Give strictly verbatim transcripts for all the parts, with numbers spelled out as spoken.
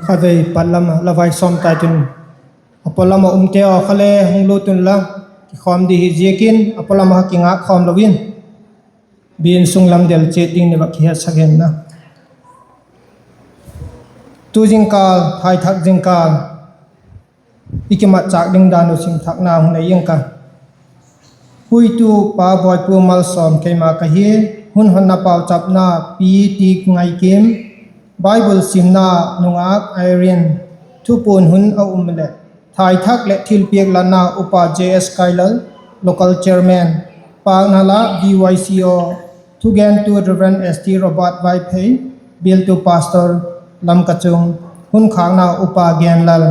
Khatvei pat lam ah la vai sawm tai tin, a paw lam ah umte aw kha le hung lut unla, kikhawm di hi ziakin a paw lam ah kingâk khawm lo in, biakin sung lam del chiat ding ni va kihetsak hen la. Tu zingkâl, thaithak zingkâl, i kimatchâk ding dan uh simthâkna hung nei ing ka. Puitu pa Boipu Malsawm keima ka hi. Hun honna pauchapna Pi T. Ngaikim, Bible simna nungâk Irene, thupuan hun a um leh thaithak leh thilpiak latna Upa J S Kailal, Local Chairman, pâkna la V Y C O, thugentu Reverend S T Robert Vaiphei, bialtu Pastor Lamkachung, hun khâkna Upa Genlal.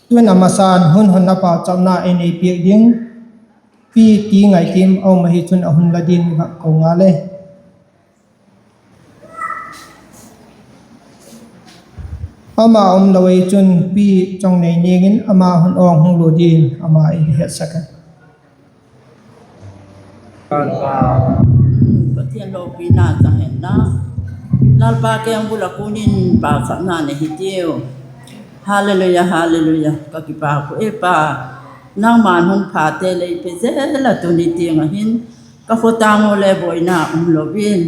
Tun a masan hun honna pauchapna ei nei piak ding Pi T. Ngaikim a um ahi chun a hun la ding va ko ngal e. Ama um lo ei chun Pi Chongnei Niang in ama hun awng hung lua ding, ama ei hetsak a. Pathian lopina chang hen la. Lalpa kengbul ah kun in pauchapna nei hitiu. Hallelujah, hallelujah. Ka kipâk uh e Pa, nangma'n hun phate lei pe zel a tuni tiang ah hin ka khawtâng u le buaina um lo in,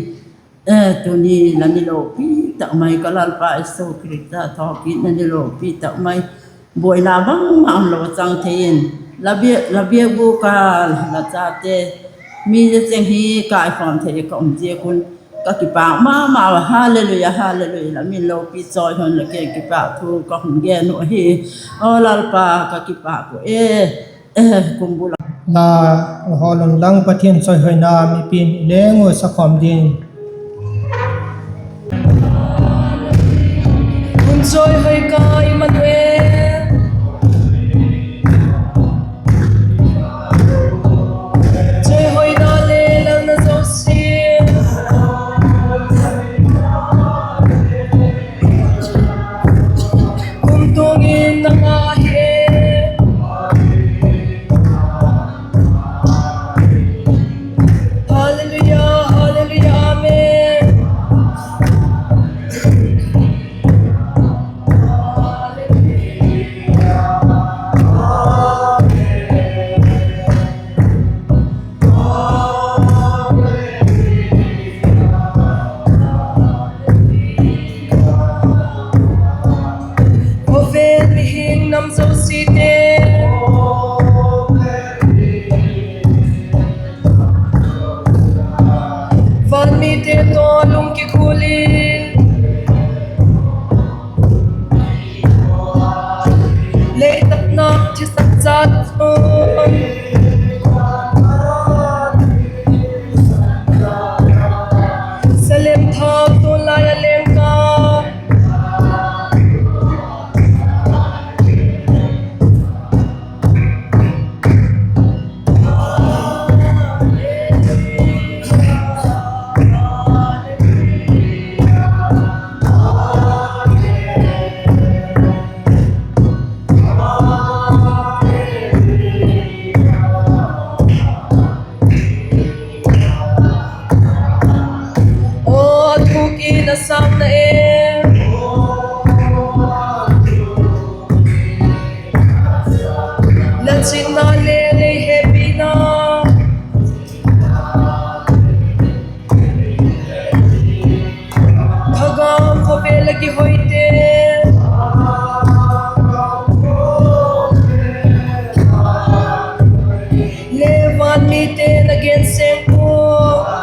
tuni la ni lopi tak mai ka Lalpa Isu Khrista thawkit na ni lopi tak mai, buaina bangma um lo a chang thei in, la biakbûk ah la chate mi zia cheng hi kaikhawm thei ka um ziak un ka kipâk ma ma a. Hallelujah, hallelujah. La min lopi chawi hun la kipâk thu ka hun gen uh ahi. Aw Lalpa, ka kipâk uh e. Kumbul a la hawl un lang Pathian chawihoina mipi'n i leng ua sakhawm ding. Hun chawihoi ka Immanuel, chawihoina le lalna zosia kumtuang in nang â hi e. Hallelujah, hallelujah, amen. Khawvel mihing nam zosiate, van mite tawh lungkikhual in, lei tak nak thisak chat un, Salem thau tun lai a leng ka. Aw thuk in a sâng na e, la chitna le lei hepina, thagau khawvel a kihoite le van mite'n a gen seng ua.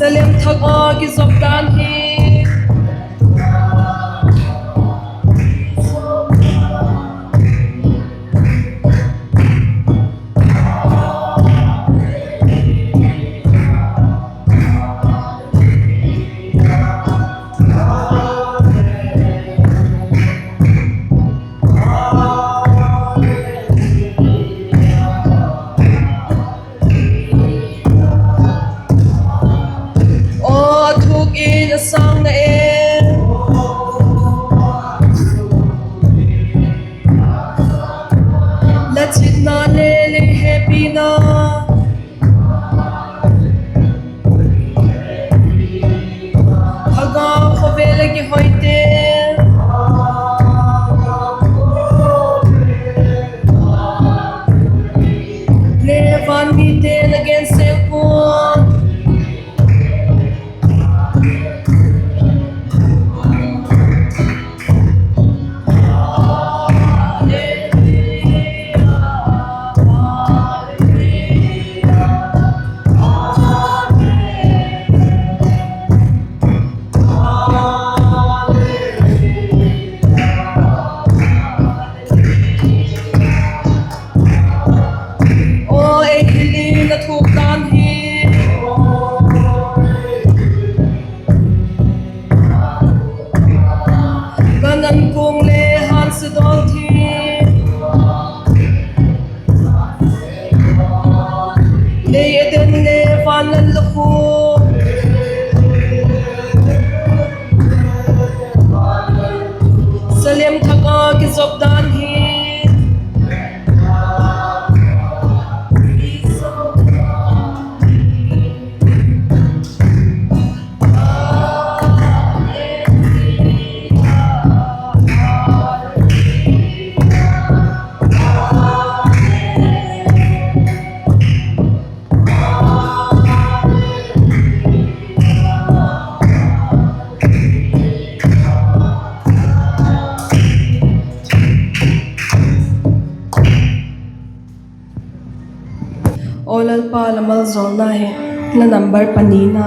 Salem thak a kizop dan hi. Aw, a thuk in a sâng na e. La chitna le lei hepina, thagau khawvel a kihoite le van mite la gen sek ua. Aw, ei thil in a thuk dan hi. Gan an kuang le hânsia dawn thim, lei a den le van an la khu. Salem thak a kizop dan hi. Aw Lalpa, la maljawlna hi, la number panina.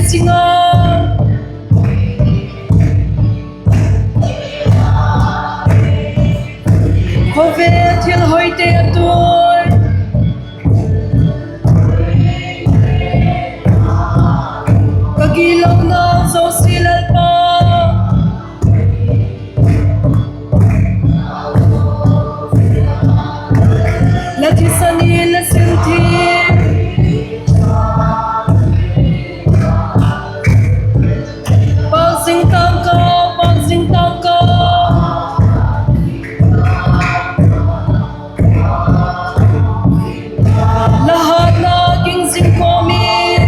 sing a, khawvel thil hoite a tuai, ka gitlonau zosia Lalpa, la thisan in la sil thim. Pâk zing tang ka, pâk zing tang ka. La hatna ging zing kawm in,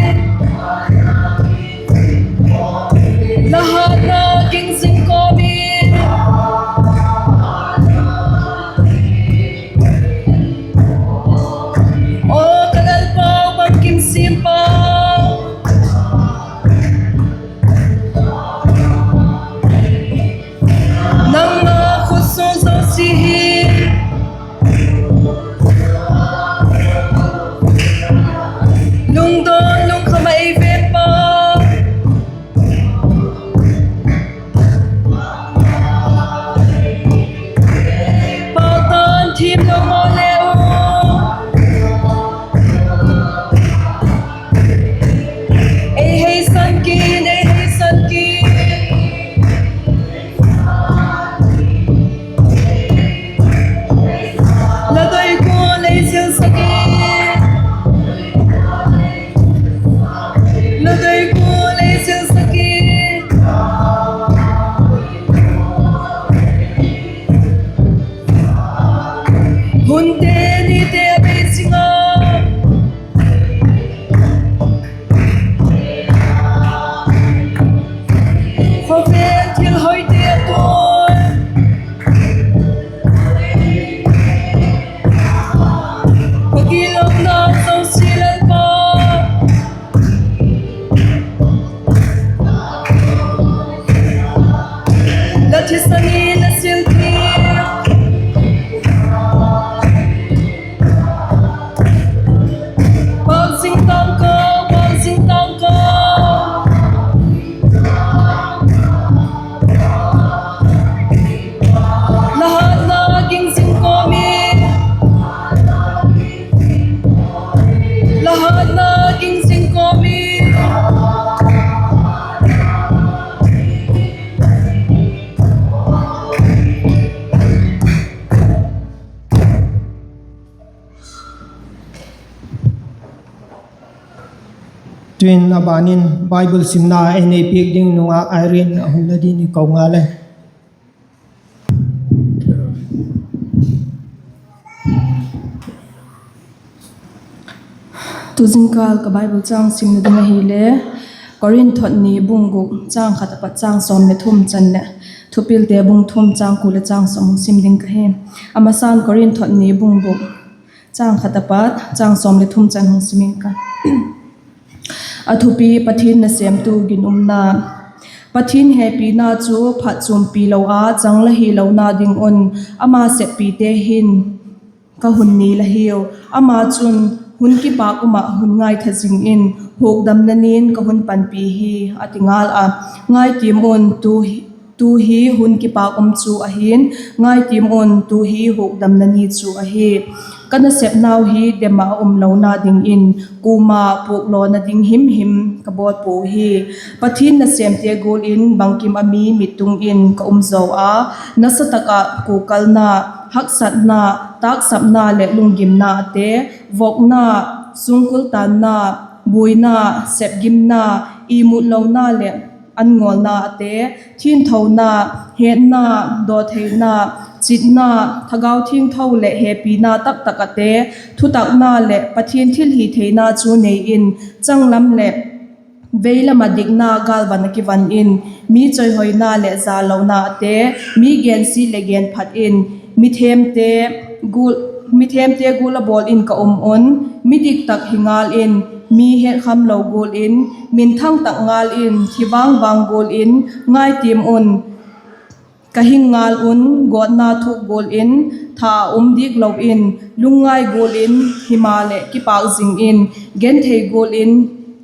la hatna ging zing kawm in. Aw ka Lalpau, bangkim siampa, nangma khut sung zosia hi lungdawn lungkham ah ei vêp a, pâkdan thiamlo maw le u, ei heisan kin, ei heisan kin. La doi gual ei silsak in, la doi gual ei silsak in. Hunte nite a bei zing a, khawvel thil hoite a tuai, ka gitlonau zosia Lalpa, la thisan in la sil thim. Pâk zing tang ka, pâk zing tang ka. La hatna ging zing kawm in, la hatna ging zing kawm in. Tuin a ban in Bible simna ei nei piak ding nungak Irene a hun la ding i ko ngal e. Tu zingkal ka Bible châng simna ding ahile, Korinth thot ni bung guk châng khat a pat châng sawm leh thum chan leh Thupilte bung thum châng kua leh châng sawm hung sim ding ka hi. A masa'n Korinth thot ni bung guk châng khat a pat châng sawm leh thum chan hung sim ing ka. A thupi: Pathian nasêmtu ginumna. Pathian hepina chu phatchuampi lo a chang la hilona ding un, ama seppite hin ka hun ni la hiu. Ama chun, hun kipâk um ah hun ngaitha zing in, hukdamna ni'n ka hun panpi hi, a ti ngal a. Ngai tiam un, tu hi, tu hi hun kipâk um chu ahi'n; ngai tiam un, tu hi hukdamna ni chu ahi. Ka nasepnau hi dem ah a um lona dingin kuama puaklawna ding himhim ka bawl puau hi. Pathian nasêmte gual in bangkim a mi mit tung in ka um zaw a, nasa tak ah kukalna, haksatna, tâksapna leh lunggimna ate, vokna, sungkul tanna, buaina, sepgimna, imut lona leh an ngawlna ate, thianthona, hetna, dawtheina, chitna, Thagau Thiangtho leh hepina taktak ate, thutakna leh Pathian thilhitheina chu nei in, changlam leh veilam ah dikna gâlvan ah kivan in, mi chawihoina leh jâllona ate, mi gensiat leh genphat in, mithemte gual, mithemte gual a bawl in ka um un, midik tak hi ngal in, mi hetkhamlo gual in, minthang tak ngal in, thi vang vang gual in, ngai tiam un, ka hing ngal un, gawtna thuk gual in, tha a um diak lo in, lungngai gual in, himaleh kipâk zing in, genthei gual in,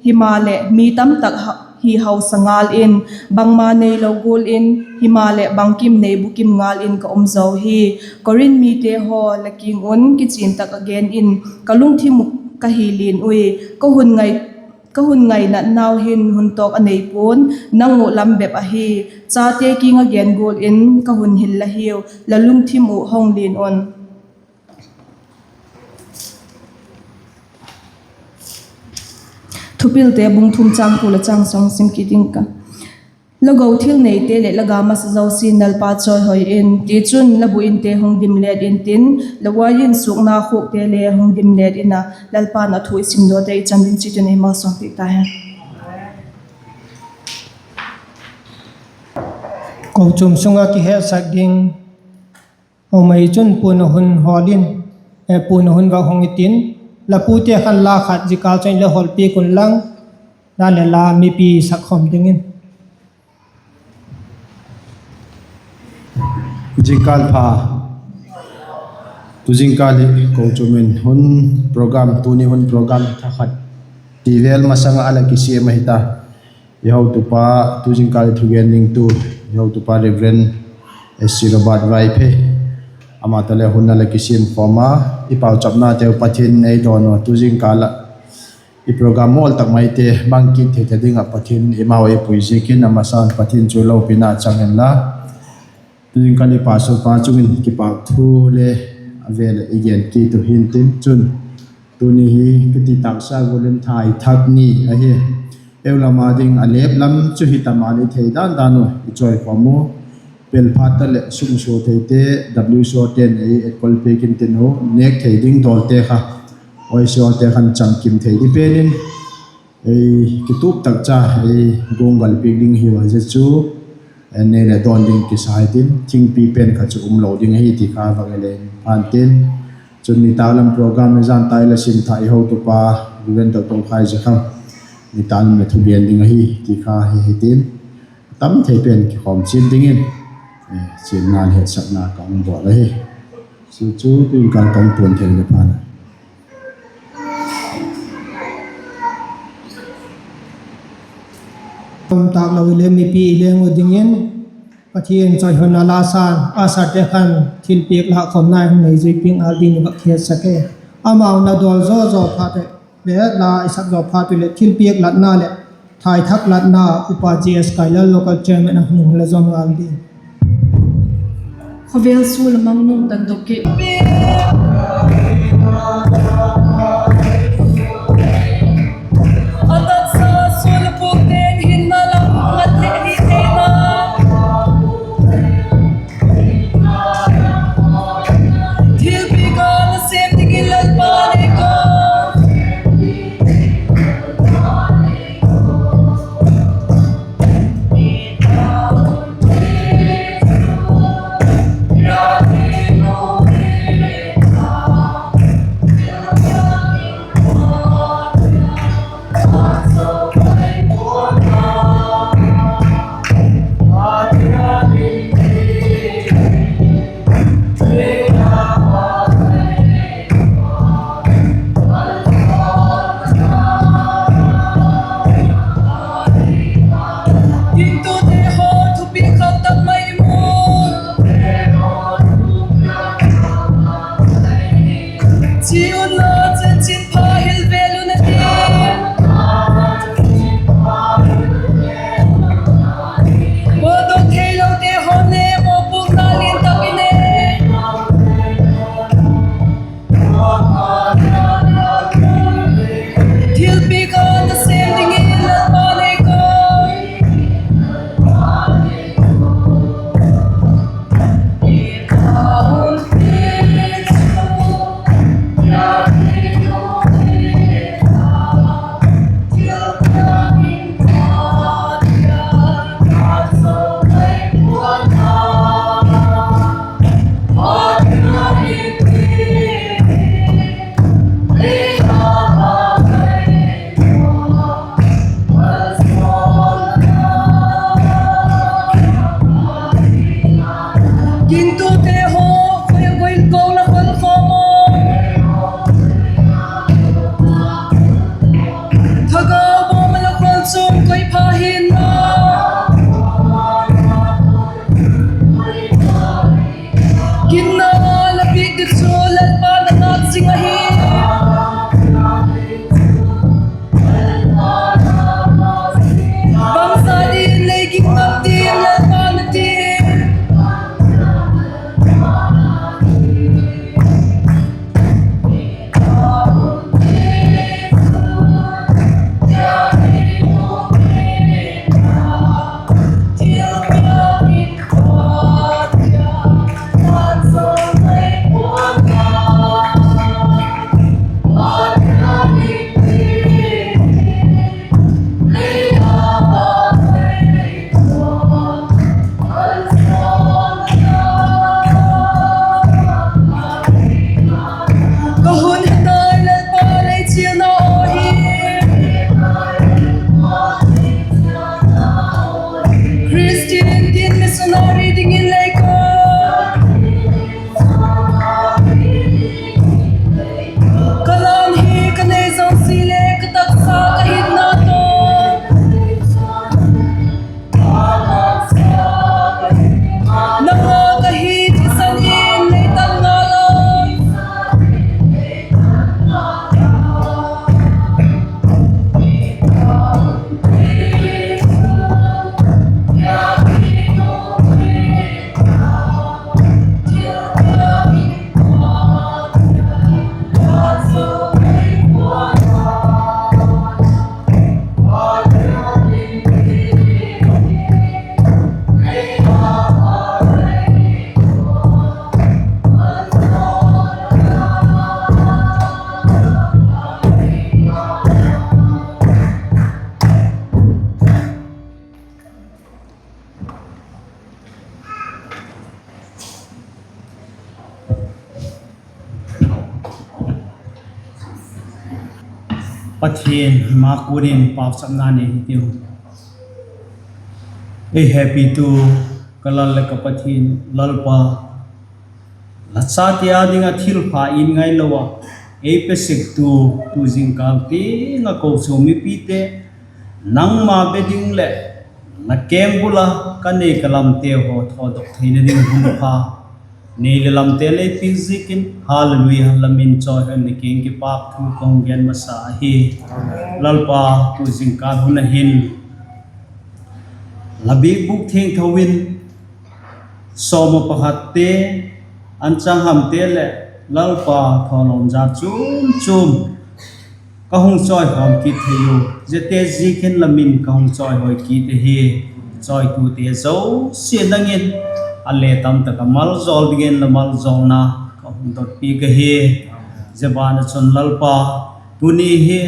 himaleh mi tamtak ha, hi hausa ngal in, bangma neilo gual in, himaleh bangkim nei bukim ngal in ka um zo hi. Korinth mite haw, la kiang un kichian tak a gen in, ka lungthim uh ka hi lian ui. Ka hun ngainatnau hin hun tawk a nei pua'n, nang uh lam bep ahi. Chate kiang a gen gual in ka hun hil la hiu, la lungthim uh hong lian un. Thupilte bung thum châng kua leh châng sawm sim kit ing ka. La go thil neite leh la ga masa zosia'n Lalpa chawihoi in; tichun, la bu inte hung dim let intin, la uain suakna khuakte le hung dim let in a. Lalpa'n a thu i simdawte i chan ding chiat un ei malsawmpiak ta hen. Kochuam sung ah kihetsak ding um ahi chun puan a hun hawl in, puan a hun va hong intin, la pute khan la khat zikal chun le hawlpiak unlang, dan leh la mipi sakkhawm dingin. Zingkâl pha. Tu zingkâl hi kochuam in hun program, tuni hun program thakhat ti vel masang ah a la kisiam ahi ta. I hotupa, tu zingkâl i thugen dingtu, i hotupa Reverend S C Robert Vaiphei, ama tawh le hun a la kisiam khawm a, i pauchapnateu Pathian ei dawn u, tu zingkâl ah i program mawl tak maite mang kit thei ta ding ah Pathian eimau ei pui ziakin, a masa'n Pathian chu lopina chang inla, tu zingkâl i pastor pa chung in kipâk thu le a vêl ah i gen kit u hintin chun, tuni hi kiti tâksa gual in thaithak ni ahi. Eu lam a ding a lep lam chu hi ta maleh thei dan dan u i chawikhawm u. Pel phat ta leh sum sua theite, W C O te'n ei etkol piak intin u, nêk thei ding dawlte kha, Y C O te khan changkim thei di pen in, ei kitup tak cha ei guanggal piak ding hiu a, zia chu nei leh dawn ding kisa hitin, thingpi pen kha chu um lo ding ahi ti kha va gen le phan tin. Chun nitâk lam program i zan tai la sim tha i hotupa Reverend Doctor Khai Zakham, nitâk lam le thugen ding ahi ti kha hi hitin, a tam thei pen kikhawm chiat dingin chialna le hetsakna ka hung bawl ahi. Zia chu tu zingkâl ka hung puan thei le phan a. Tum tâk lo i le mipi i leng u dingin, Pathian chawihoi na la san, a sate khan thilpiak lâkkhawmna hung nei zui piak ngal dingin i va kihetsak e. Amau na dawl zaw zaw phat leh, la i sak zaw phat leh thilpiak latna leh thaithak latna Upa G S Kailal, local chairman a hung la zawm ngal ding. Khawvel sul a mang nung tan dok kei. A taksa sul a puakte'n hinna lam ngat leh hi theina, thilpiak a nasep dingin Lalpa nei ko. Pathian ma kuan in pauchapna nei hitiu. Ei hepitu ka Lal leh ka Pathian, Lalpa, la chate â ding ah thilpha it ngailo ah ei pe sektu, tu zingkâl tiang ah kochuam mipite nangma be ding leh la kengbul ah ka nei ka lamte haw thawdok theina ding hun pha nei leh lamte lei piak ziakin, Hallelujah, la min chawihoina kiang kipak thu ka hung gen masa ahi. Lalpa, tu zingkâl hun ah hin la biakbûk thiangtho in sawm ah pakhatte, anchanghamte leh Lalpa, thawlawm jat chuam chuam ka hung chawikhawm kit thei u. Ziate ziakin la min ka hung chawihoi kit ahi. Chawitute zosia nang in a le tam tak ah maljawl dingin la maljawlna ka hung dot piak ahi. Zia ban ah chun Lalpa, tuni hi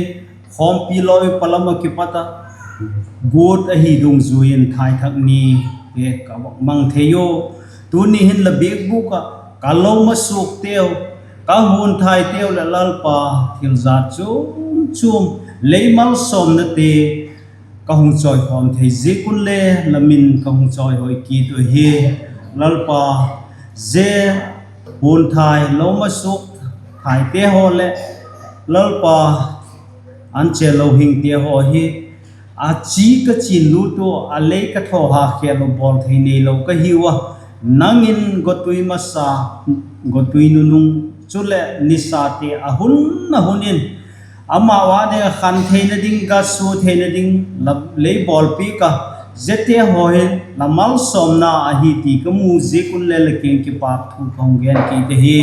khawmpi lawi pa lam ah kipat ah guat ahi dungzui in thaithak ni hi ka vak mang thei u. Tuni hin la biakbûk ah ka lo masuakteu, ka hunthaiteu leh Lalpa, thil jat chuam chuam, lei malsawmnate ka hung chawikhawm thei ziak un le la min ka hung chawihoi kit u hi. Lalpa, zia hunthai, lo masuakthaite haw leh Lalpa, an chêl lo hingte haw hi a chi ka chin lut u, a lei ka thaw ha khel u bawl thei neilo ka hiu a, nang in gotui masa, gotui nunung, chuleh nisate a hun a hun in amau â ding ah khan theina ding, ga sua theina ding la lei bawlpiak a, ziate haw hi la malsawmna ahi ti ka mu ziak un le la kiang kipak thu ka hung gen kit ahi.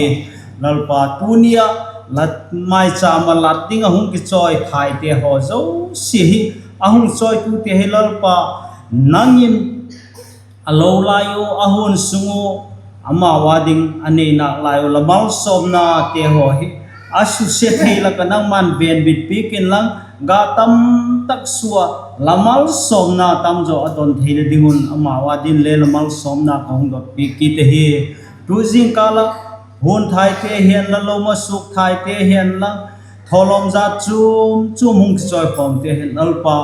Lalpa, tuni ah la maichâm ah lat ding ah hung kichawithaite haw zosia hi, a hung chawitute hi Lalpa, nang in a lo lai u, a hun sung u, amau â ding a nei nâk lai u la malsawmnate haw hi a susia thei lak ah nangma'n venbit piak inlang, ga tam tak sua la malsawmna tam zaw a don theina ding un amau â ding le la malsawmna ka hung dot piak kit ahi. Tu zingkâl ah hunthaite hianla, lo masuakthaite hianla, thawlawm jat chuam chuam hung kichawikhawmte hi Lalpa,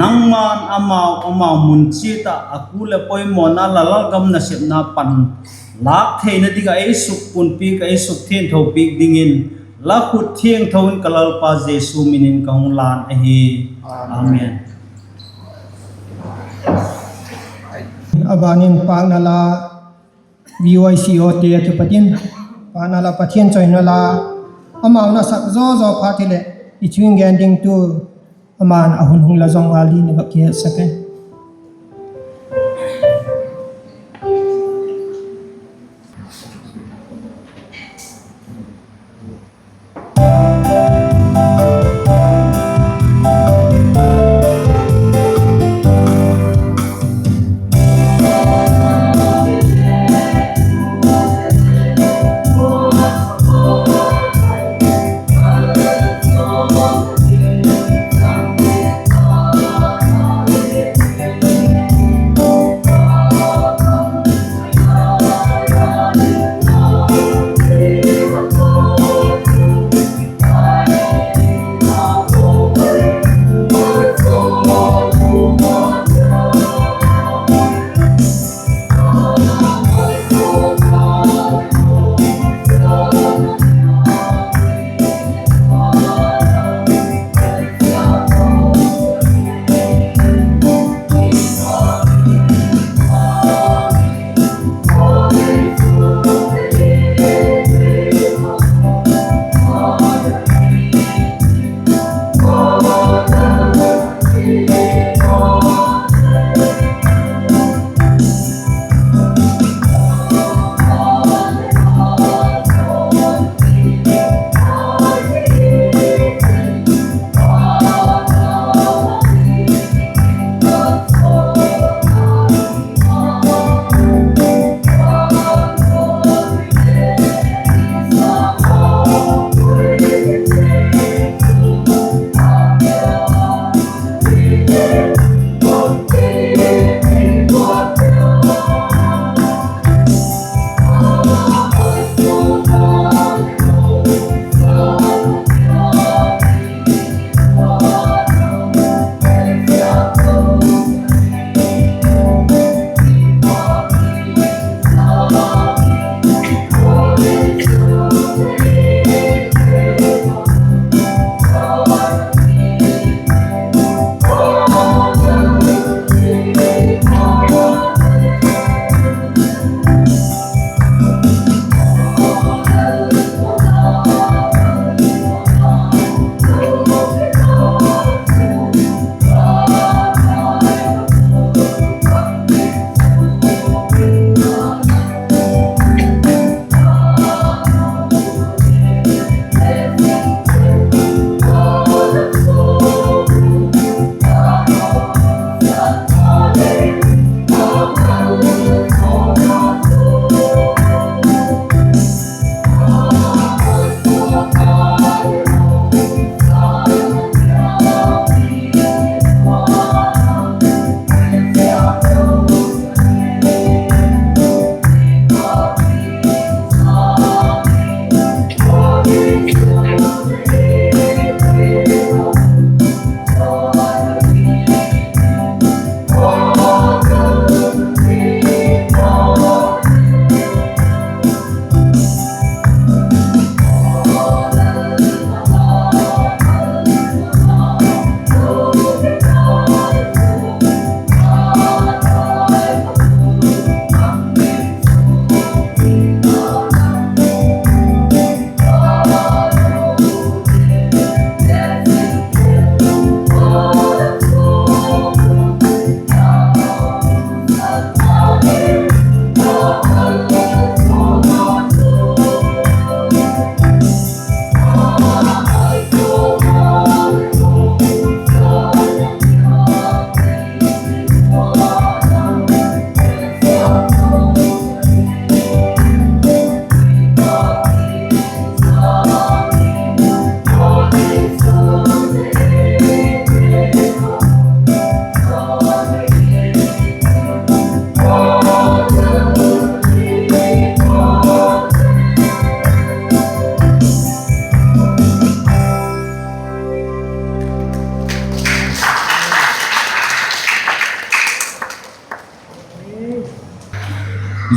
nangma'n amau, amau mun chiat ah a kul leh poimawna la lalgam nasepna pan lâk theina ding ah ei sukpunpiak, ei sukthiangthopiak dingin la khut thiangtho in ka Lalpa Jesu min in ka hung lân ahi. Amen. A ban in pâkna la, V Y C O te a kipat in pâkna la, Pathian chawina la, amau na sak zaw zaw phat hileh i thugen ding tu, ama'n a hun hung la zong a li ni bak kisak e.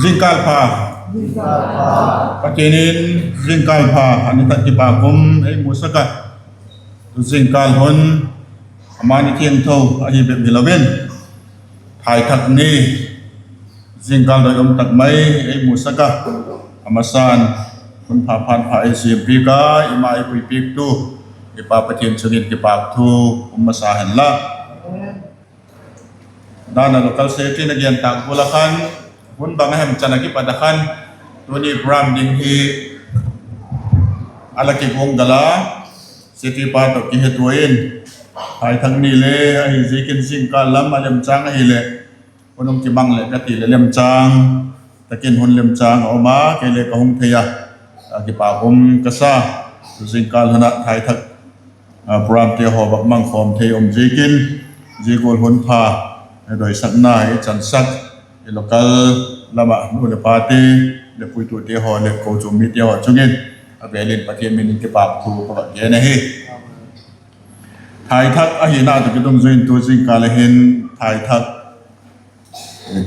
Zingkâl pha. Pathian in zingkâl pha a ni tak kipâk um ei musak a, zingkâl hun a mani thiangtho ahi bep hilo in, thaithak ni zingkâl doi um tak mai ei musak a, a masa'n hun pha phat pha ei siampiak a, i ma ei puipiaktu i Pa Pathian chung in kipâk thu um masa hen la. Dan a local secretary in a gen tâk gual ah khan, hun bang a hem chan ah kipat ah khan, tuni program ding hi a la kiguanggal a, secretary pa tawh kihetua in, thaithak ni le ahi ziakin zingkâl lam a lemchâng ahileh hun hung kimang leh ka ti leh lemchâng tak in hun lemchâng a um a, kei le ka hung thei a, a kipâk um ka sa. Zingkâl hun ah thaithak programte haw bak mang khawm thei um ziakin, zia gual hun pha doisakna i chansak, i local lam ah nu leh pate leh puitute haw leh kochuam mite haw chung in a vêl in Pathian min in kipâk thu ka va gen ahi. Thaithak ahina tawh kidungzui in tu zingkâl a hin thaithak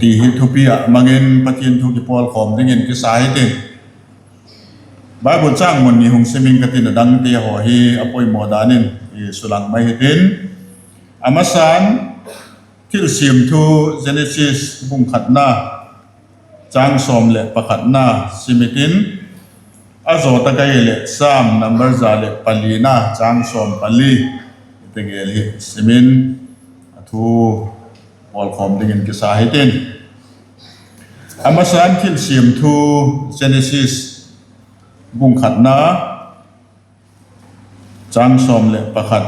ti hi thupi ah mang in Pathian thu kipawlkhawm dingin kisa hitin, Bible châng mun ni hung sim ing ka tin, a dangte haw hi a poimaw dan in sulang mai hitin, a masa'n Thilsiam thu Genesis bung khatna châng sawm leh pakhatna sim hitin, a zaw tak ahileh Sam number za leh palina châng sawm pali, tegel hi sim in a thu pawlkhawm dingin kisa hitin, a masa'n Thilsiam thu Genesis bung khatna châng sawm leh pakhat,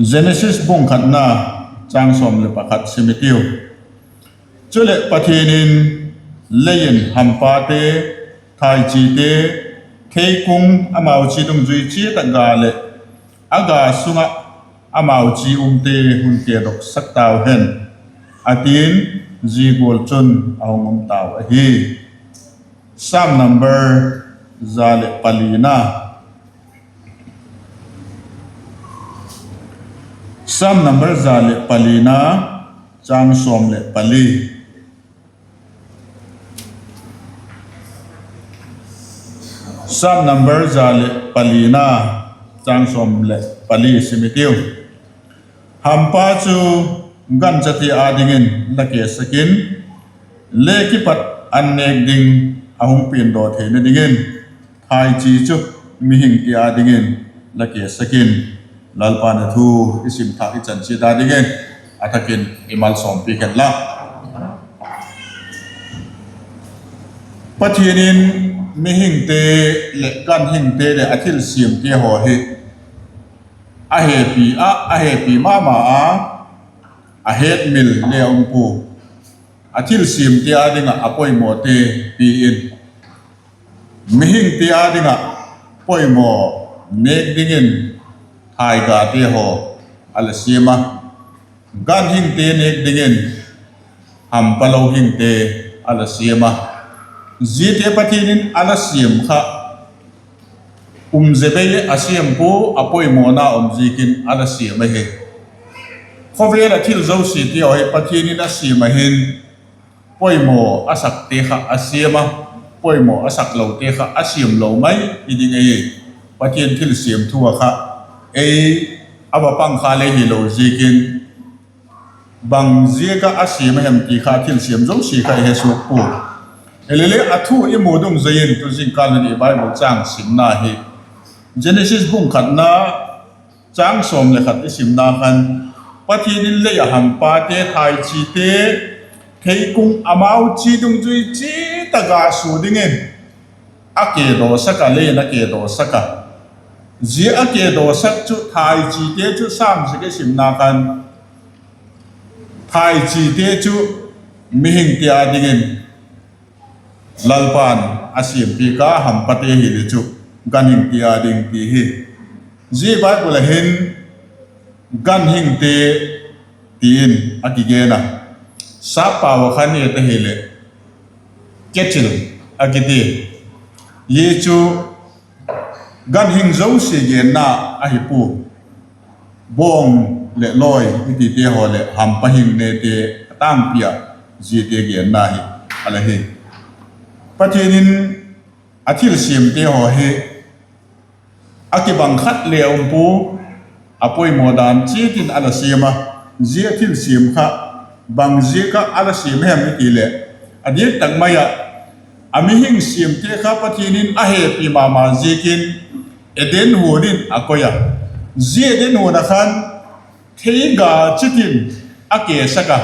Genesis bung khatna châng sawm leh pakhat sim hitiu. Chuleh Pathian in, lei in hampate, thaichite, theikung amau chi dungzui chiat ah ga leh a ga sung ah amau chi umte hun kedoksak tau hen, a ti'n, zia gual chun a hung um tau ahi. Sam number za leh palina, Sam number za leh palina châng sawm leh pali, Sam number za leh palina châng sawm leh pali sim hitiu. Hampa chu ganchate â dingin la kesak in, le kipat an nêk ding a hung piandaw theina dingin, thaichi chu mihingte â dingin la kesak in. Lalpa'n a thu i sim thâk i chan chiat â dingin a thak in ei malsawmpiak hen la. Pathian in mihingte leh ganhingte leh a thilsiamte haw hi a hepi ah, a hepi ma ma a, a hetmil le a um pua. A thilsiamte â ding ah a poimawte pi in, mihingte â ding ah poimaw nêk dingin thaigate haw a la siam a, ganhingte nêk dingin hampa lo hingte a la siam a. Ziate Pathian in a la siam kha, umze bei leh a siam pua, a poimawna um ziakin a la siam ahi. Khawvel ah thil zosiate haw hi Pathian in a siam a hin, poimaw a sakte kha a siam a, poimaw a saklote kha a siam lo mai hi ding ahi. Pathian thilsiam thu ah kha ei a va pang kha le hilo ziakin, bang ziak ah a siam a hem ti kha thilsiam zosia kha i he suak pua. Hilele a thu i mu dungzui in tu zingkâl in i Bible châng simna hi Genesis bung khatna châng sawm leh khat i simna khan, Pathian in lei ah hampate, thaichite, theikung amau chi dungzui chiat ah ga sua dingin a kedawsak a, lei in a kedawsak a. Zia a kedawsak chu thaichite chu Sam zik i simna khan, thaichite chu mihingte â dingin Lalpa'n a siampiak a, hampate hile chu ganhingte â ding ti hi. Zia Bible ah hin ganhingte ti in a kigen a, sap pau ah khan et ahileh cattle a kiti. Hi chu ganhing zosia genna ahi pua. Bawng leh lawi i tite haw leh hampa hingnete a tangpi ah ziate genna hi a la hi. Pathian in a thilsiamte haw hi a kibang khat le um pua, a poimaw dan chiat in a la siam a. Zia thilsiam kha bang ziak ah a la siam hem i ti leh, a diak tak mai ah a mihing siamte kha Pathian in a hepi ma ma ziakin Eden huan in a koi a. Zia Eden huan ah khan theiga chiat in a kesak a.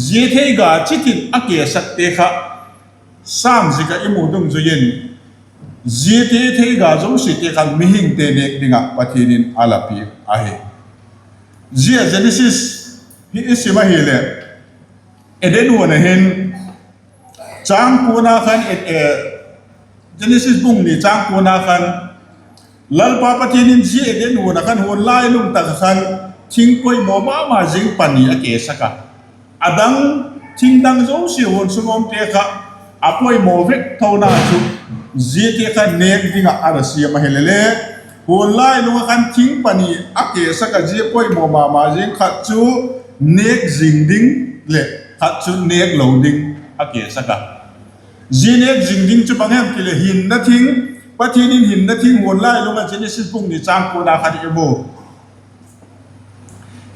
Zia theiga chiat in a kesakte kha Sam zik ah i mu dungzui in, ziate theiga zosiate kha mihingte nêk ding ah Pathian in a la piak ahi. Zia Genesis hi i sim ahileh, Eden huan ah hin châng kuana khan, Genesis bung ni châng kuana khan, Lalpa Pathian in zia Eden huan ah khan huan lailung tak ah khan thing poimaw ma ma zing pani a kesak a. A dang, thing dang zosia huan sung a umte kha a poimaw vek thona chu ziate kha nêk ding ah a la siam ahilele, huan lailung ah khan thing pani a kesak a, zia poimaw ma ma zing khat chu nêk zing ding leh khat chu nêk lo ding a kesak a. Zia nêk zing ding chu bang hem ti leh hinna thing, Pathian in hinna thing huan lailung ah Genesis bung ni châng kuana khan i mu.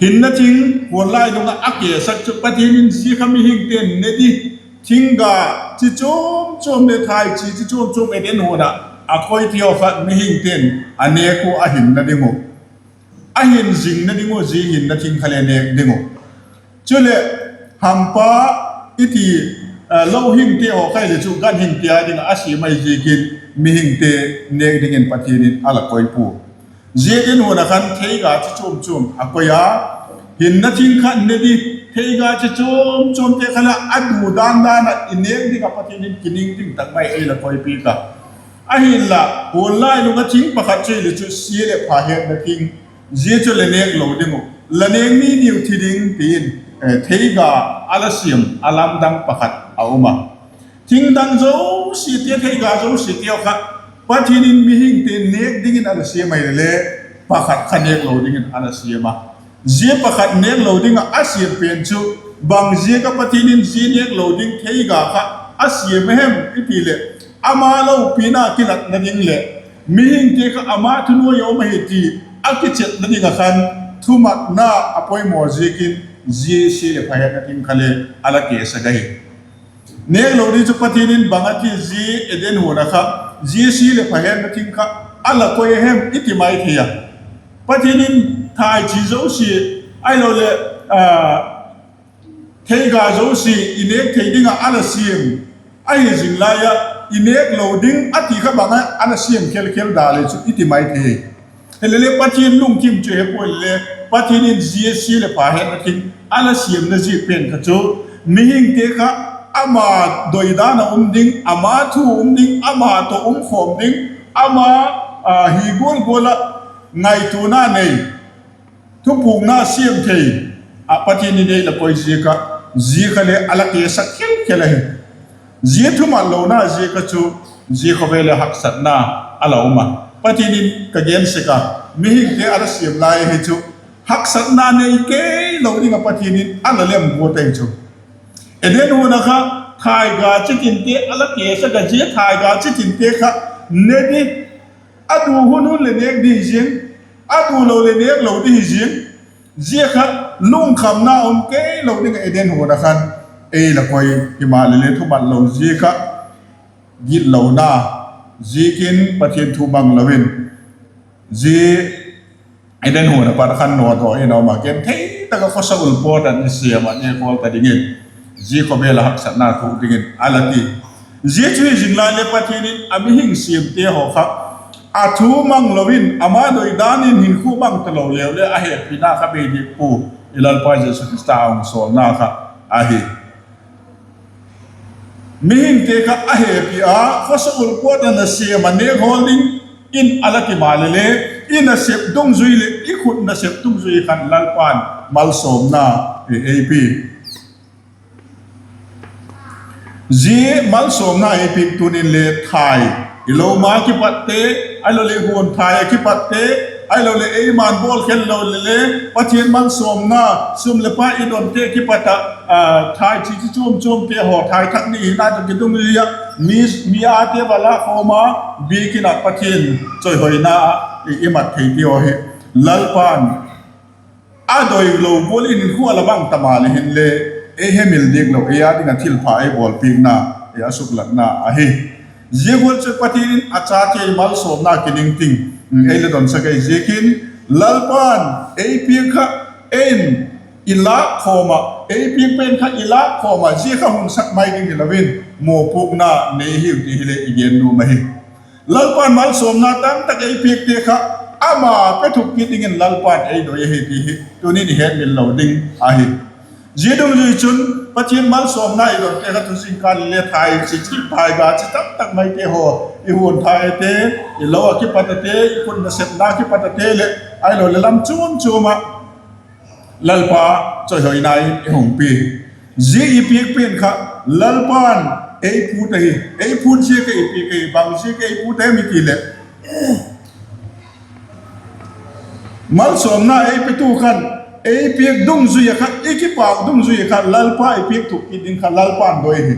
Hinna thing huan lailung ah a kesak chu Pathian in zia kha mihingte'n ne di, thingga chi chuam chuam leh thaichi chi chuam chuam Eden huan ah a koi ti haw kha mihingte'n a nêk ua a hinna ding uh, a hin zingna ding uh, zia hinna thing kha le nêk ding uh. Chuleh hampa i ti, lo hingte haw kha i ti chu ganhingte â ding ah a siam ahi ziakin mihingte nêk dingin Pathian in a la koi pua. Zia Eden huan ah khan theiga chi chuam chuam a koi a, hinna thing kha ne di, theiga chi chuam chuamte kha la a du dan dan ah i nêk ding ah Pathian in kining ding tak mai ei la koipiak a. Ahinla huan lailung ah thing pakhat chu i ti chu sia leh pha hetna thing, zia chu la nêk lo ding uh, la nêk ni ni uh thi ding ti in, theiga a la siam a lamdang pakhat a um a. Thing dang zosiate, theiga zosiate kha Pathian in mihingte nêk dingin a la siam ahileh, pakhat kha nêk lo dingin a la siam a. Zia pakhat nêk lo ding ah a siam pen chu bang ziak ah Pathian in zia nêk lo ding theiga kha a siam a hem i ti leh, ama lopina kilatna ding leh mihingte kha ama thunuai a um ahi ti a kichetna ding ah khan thumanna a poimaw ziakin zia sia leh pha hetna thing kha le a la kesak ahi. Nêk lo ding chu Pathian in bang a ti, zia Eden huan ah kha zia sia leh pha hetna thing kha a la koi a hem i ti mai thei a. Pathian in thaichi zosia, ahiloleh theiga zosia i nêk thei ding ah a la siam ahi zing lai ah, i nêk lo ding a ti kha bang ah a la siam khel khel da le chu i ti mai thei. Hilele Pathian lungthim chu he puai le, Pathian in zia sia leh pha hetna thing a la siamna ziak pen kha chu mihingte kha ama doidan a um ding, ama thu um ding, ama tawh um khawm ding, ama hi gual gual ah ngaituana nei, thupukna siam thei ah Pathian in ei la koi ziak ah, zia kha le a la kesak khel khel ahi. Zia thuman lona ziak ah chu zia khawvel ah haksatna a la um a. Pathian in ka gen sek a, mihingte a la siam lai ahi chu haksatna nei kei lo ding ah Pathian in a la lem guat ahi chu. Eden huan ah kha thaiga chitinte a la kesak a, zia thaiga chitinte kha ne di, a du hun hun leh nêk di hi ziang, a du lo leh nêk lo di hi ziang, zia kha lungkhamna um kei lo ding ah Eden huan ah khan ei la koi. Himaleh le thuman lo ziak ah, gitlona ziakin Pathian thu mang lo in, zia Eden huan ah pat khan nawdaw in a um a, genthei tak ah khawsa ulpawt an i siam ah nêk hawl ta dingin, zia khawvel ah haksatna thuk dingin a la ti. Zia chu hi zing lai le Pathian in a mihing siamte haw kha a thu mang lo in, ama doidan in hinkhua mang talo leu le a hepina kha bei diak pua, i Lalpa Jesu Khrista a hung sawlna kha ahi. Mihingte kha a hepi a, khawsa ulpawt a na siam a nêk hawl ding in a la ti maleh le, i nasep dungzui leh i khut nasep dungzui khan Lalpa'n malsawmna ei pia. Zia malsawmna ei piak tun in le thai, i lom a kipatte, ahiloleh huan thai a kipatte, Ahiloleh eima'n bawl khel lo le le, Pathian malsawmna, sum leh pai i donte kipat ah, thai chi chi chuam chuamte haw, thai thak ni hina tawh kidungzui ah, mi, mi ate va la khawm a, biakin ah Pathian chawihoina ah i mat theite haw hi Lalpa'n a doi lo gual in khua la bang ta maleh hinle, ei hemil diak lo, ei â ding ah thilpha ei bawlpiakna, ei a suklatna ahi. Zia gual chu Pathian in a chate malsawmna kiningting ei la donsak ahi ziakin, Lalpa'n ei piak kha, ei in i lâk khawm ah, ei piak pen kha i lâk khawm ah, zia kha hun sak mai ding hilo in, mawpuakna nei hiu ti hi le i gen nuam ahi. Lalpa'n malsawmna tamtak ei piakte kha ama pe thuk kit dingin Lalpa'n ei doi ahi ti hi tuni'n i hetmil lo ding ahi. Zia dungzui chun Pathian malsawmna i donte kha tu zingkal le thai chi chi, thaiga chi tamtak maite haw, i huan thaite, i lo ah kipat ate, i khut nasepna kipat ate leh, ahiloleh lam chuam chuam ah Lalpa chawihoina in i hung pia. Zia i piak pen kha Lalpa'n ei phût ahi. Ei phût ziak a i piak ahi, bang ziak a i phût em i ti leh, malsawmna ei petu khan, ei piak dungzui ah kha, i kipâk dungzui ah kha Lalpa i piak thuk kit ding kha Lalpa'n doi hi.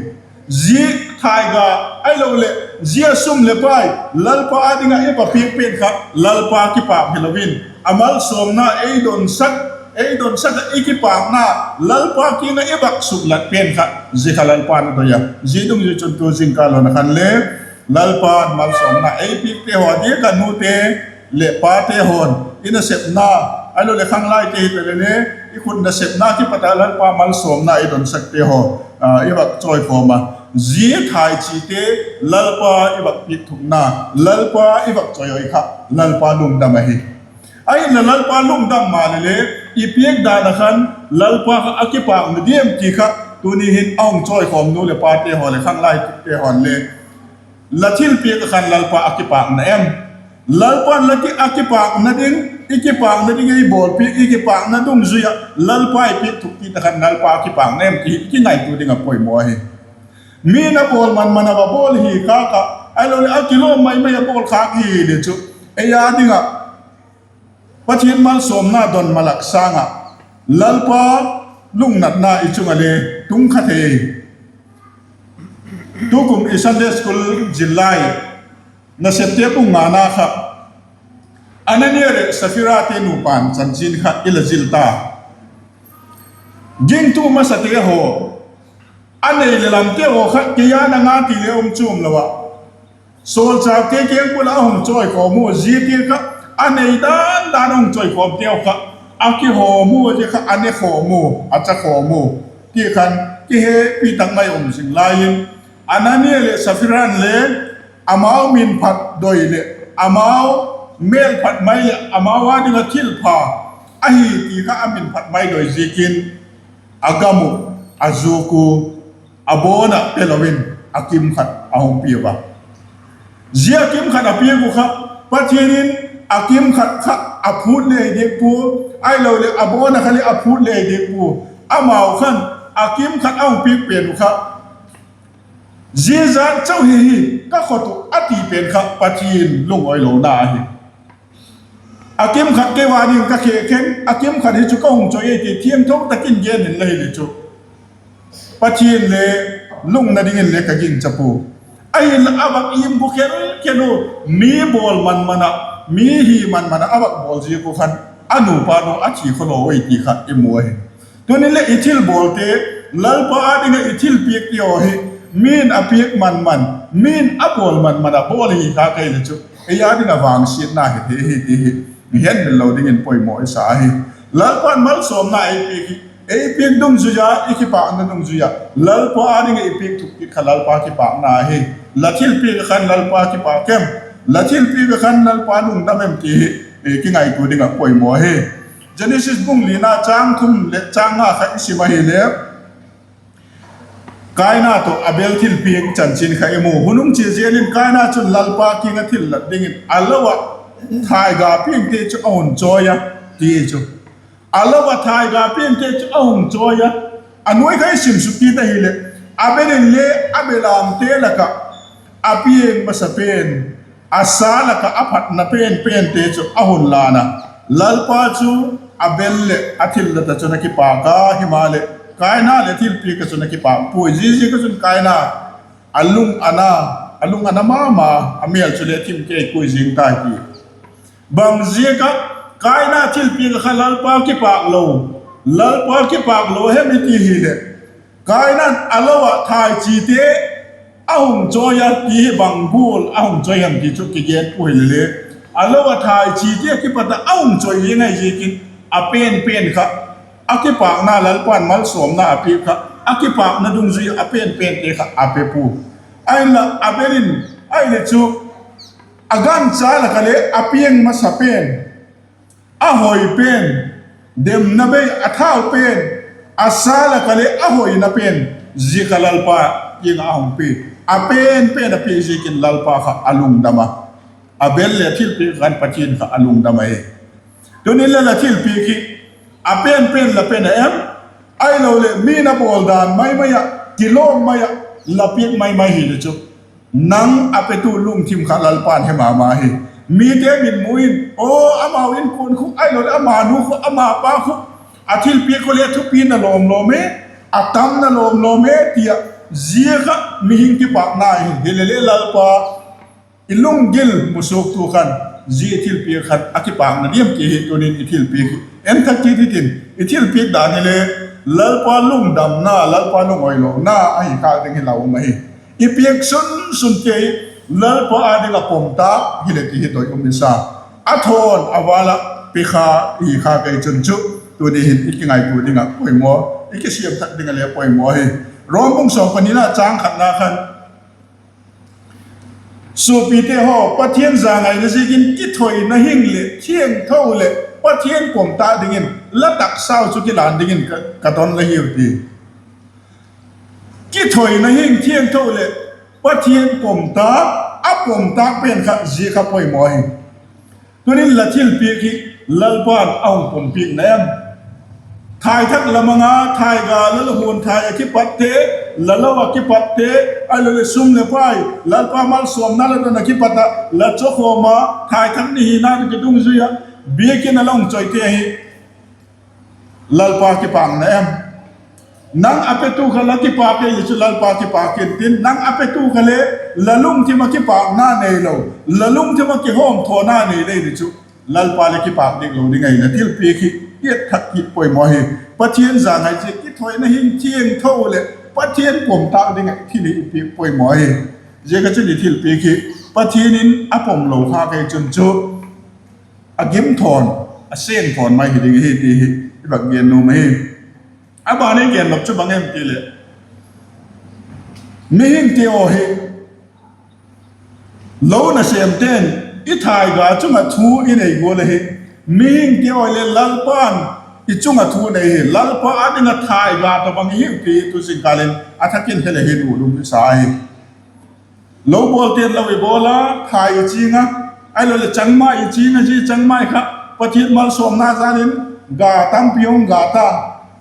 Zia thaiga, ahiloleh zia sum leh pai Lalpa â ding ah i va piak pen kha Lalpa kipâk hilo in, a malsawmna ei donsak, ei donsak ah i kipâkna Lalpa kiang ah i va suklat pen kha, zia kha Lalpa'n a doi a. Zia dungzui chun tu zingkal hun a khan le Lalpa'n malsawmna ei piakte haw diak ah nute leh pate haw'n i nasepna, ahiloleh khanglaite hita leh le, i khut nasepna kipat ah Lalpa malsawmna i donsakte haw, i va chawikhawm a, zia thai chite Lalpa i va piak thukna, Lalpa i va chawihoi kha Lalpa lungdam ahi. Ahinla Lalpa lungdam maleh le, i piak dan ah khan Lalpa kha a kipâk na diam ti kha tuni hin a hung chawikhawm nu leh pate haw leh khanglaite haw'n le, la thilpiak ah khan Lalpa a kipâk na em? Lalpa'n la ki, a kipâkna ding, i kipâkna ding ei bawlpiak, i kipâkna dungzui ah Lalpa i piak thuk kit ah khan Lalpa a kipâk na em ti hi kingaitua ding a poimaw ahi. Mi'n a bawl man man a va bawl hi khâk ah, ahiloleh a kilawm mai mai a bawl khâk hi le chu, ei â ding ah Pathian malsawmna don malak sâng ah Lalpa lungnatna i chung ah le tung kha thei. Tukum i Sunday School zillai, Nasepte bung ngana kha, Anania leh Saphirate nupa'n chanchin kha i la zil ta. Gingtu masate haw, a nei leh lamte haw kha kei â na nga ti le um chuam lo ah, sawlchâkte kiang pul ah a hung chawikhawm u, ziate kha a nei dan dan a hung chawikhawmteu kha a kihawm u, zia kha a ne khawm u, a cha khawm u, ti khan kihepi tak mai um zing lai in, Anania leh Saphira'n le amau min phat doi leh amau mêlphat mai leh amau â ding ah thilpha ahi ti kha a min phat mai doi ziakin a gam uh a zuak u, a bawn ah pe lo in a kim khat a hung piau a. Zia a kim khat a piak uh kha, Pathian in a kim khat kha a phût le hi diak pua, ahiloleh a bawn ah kha le a phût le hi diak pua. Amau khan a kim khat a hung piak pen uh kha, zia zat chau hi hi ka khot uh a ti pen kha Pathian lungawilona ahi. A kim khat kei â ding ka khe khen, a kim khat hi chu ka hung chawi ei ti thiangtho tak in gen in la hi le chu, Pathian le lungna dingin le ka gingcha pua. Ahinla a vak im bu khel khel u, mi bawl man man ah, mi hi man man ah a vak bawl ziak u khan a nupa nu a thi khawlaw ei ti kha i mu ahi. Tuni leh i thilbawlte, Lalpa â ding ah i thilpiakte haw hi, mi'n a piak man man, mi'n a bawl man man ah bawl hi kha kei le chu, ei â ding ah vangsiatna hi thei hi ti hi i hetmil lo dingin poimaw i sa ahi. Lalpa'n malsawmna ei piak hi, ei piak dungzui a, i kipâkna dungzui ah Lalpa â ding ah i piak thuk kit kha Lalpa kipâkna ahi. La thilpiak ah khan Lalpa kipâk em? La thilpiak ah khan Lalpa lungdam em ti hi kingaitua ding ah poimaw ahi. Genesis bung lina châng thum leh châng nga kha i sim ahile, Kaina tawh Abel thilpiak chanchin kha i mu. Hun hung chia zel in Kaina chun Lalpa kiang ah thillat dingin a lo ah thaiga piangte chu a hun chawi a, ti chu. A lo ah thaiga piangte chu a hung chawi a. A nuai kha i sim suk kit ahileh, Abel in le a belamte lak ah a piang masa pen, a sa lak ah a phatna pen pente chu a hun lân a. Lalpa chu Abel leh a thillat ah chun a kipâk a, himaleh Kaina leh thilpiak ah chun a kipâk puai. Ziaziak ah chun Kaina a lung a na, a lung a na ma ma, a mêl chu le thim kei kui zing tai ti. Bang ziak ah Kaina thilpiak ah kha Lalpa kipâk lo, Lalpa kipâk lo hem i ti hileh, Kaina'n a lo ah thaichite a hung chawi a ti hi bang gual a hung chawi hem ti chu kigen pua hile le, a lo ah thaichite a kipat ah a hung chawi zing ahi ziakin a pen pen kha a kipâkna, Lalpa'n malsawmna a piak kha a kipâkna dungzui ah a pen pente kha a pe pua. Ahinla Abel in ahile chu a gancha lak ah le a piang masa pen, a hoi pen, demna bei a thau pen, a sa lak ah le a hoina pen, zia kha Lalpa kiang ah a hung pia. A pen pen a piak ziakin Lalpa kha a lungdam a. Abel leh thilpiak khan Pathian kha a lungdam ahi. Tunin le la thilpiak hi a pen pen la pen a em? Ahiloleh mi'n a bawl dan mai mai ah, kilawm mai ah la piak mai mai hile chu, nang a petu lungthim kha Lalpa'n he ma ma hi. Mite mitmu in, aw, amau inkuan khu ahiloleh ama nu khu, ama pa khu, a thilpiak khu le thupi na lawm lawm e, a tam na lawm lawm e ti ah, zia kha mihing kipâkna hi. Hile le Lalpa, i lunggil musuaktu khan, zia thilpiak khan a kipâkna diam ti hi tunin i thilpiak hi en thak kit hitin. I thilpiak dan hile Lalpa lungdamna, Lalpa lungawilona ahi khâk ding hi la um ahi. I piak sun sun te hi Lalpa â ding ah pom tâk hileh ti hi doi um i sa. A thawn a val ah pe kha i hi khâk ahi chun chu, tuni hin i kingaitua ding ah poimaw, i kisiam thak ding ah le poimaw hi. Rom bung sawm panina châng khatna khan, Suapite haw, Pathian zangaina ziakin kithoina hing leh thiangtho leh Pathian pom tâk dingin la taksau chu kilân dingin ka, ka don la hiu ti. Kithoina hing thiangtho leh Pathian pom tâk, a pom tâk pen kha zia kha poimaw hi. Tunin la thilpiak hi Lalpa'n a hung pumpiak na em? Thaithak la mang a, thaiga la la huan thai ah kipatte, la lo ah kipatte, ahiloleh sum leh pai, Lalpa malsawmna la don ah kipat ah la chawkhawm a, thaithak ni hina ding kidungzui ah, biakin a la hung chawite hi Lalpa kipâk na em? Nang a petu kha la kipâk ei le chu Lalpa kipâk intin, nang a petu kha le la lungthim ah kipâkna neilo, la lungthim ah kihawmthawna nei lei le chu, Lalpa le kipâk dik lo ding ahi. La thilpiak hi i et thak kit poimaw hi. Pathian zangaina ziak, kithoina hing thiangtho leh Pathian pom tâk ding ah thil hi i piak poimaw hi. Ziak ah chun i thilpiak hi Pathian in a pom lo khâk ahi chun chu, a gim thawn, a seng thawn mai hi ding ahi ti hi i vak gen nuam ahi. A ban i gen nop chu bang em ti leh, mihingte haw hi, lo nasêmte'n i thaiga chung ah thu i nei gual ahi. Mihingte haw le Lalpa'n i chung ah thu nei hi. Lalpa â ding ah thaiga tawhbang i hiu ti tu zingkal in a thak in he le hin u lum i sa hi. Lo bawlte'n lo i bawl a, thai i ching a, ahiloleh changmai i ching a, zia changmai kha Pathian malsawmna jal in ga tampi hung ga ta.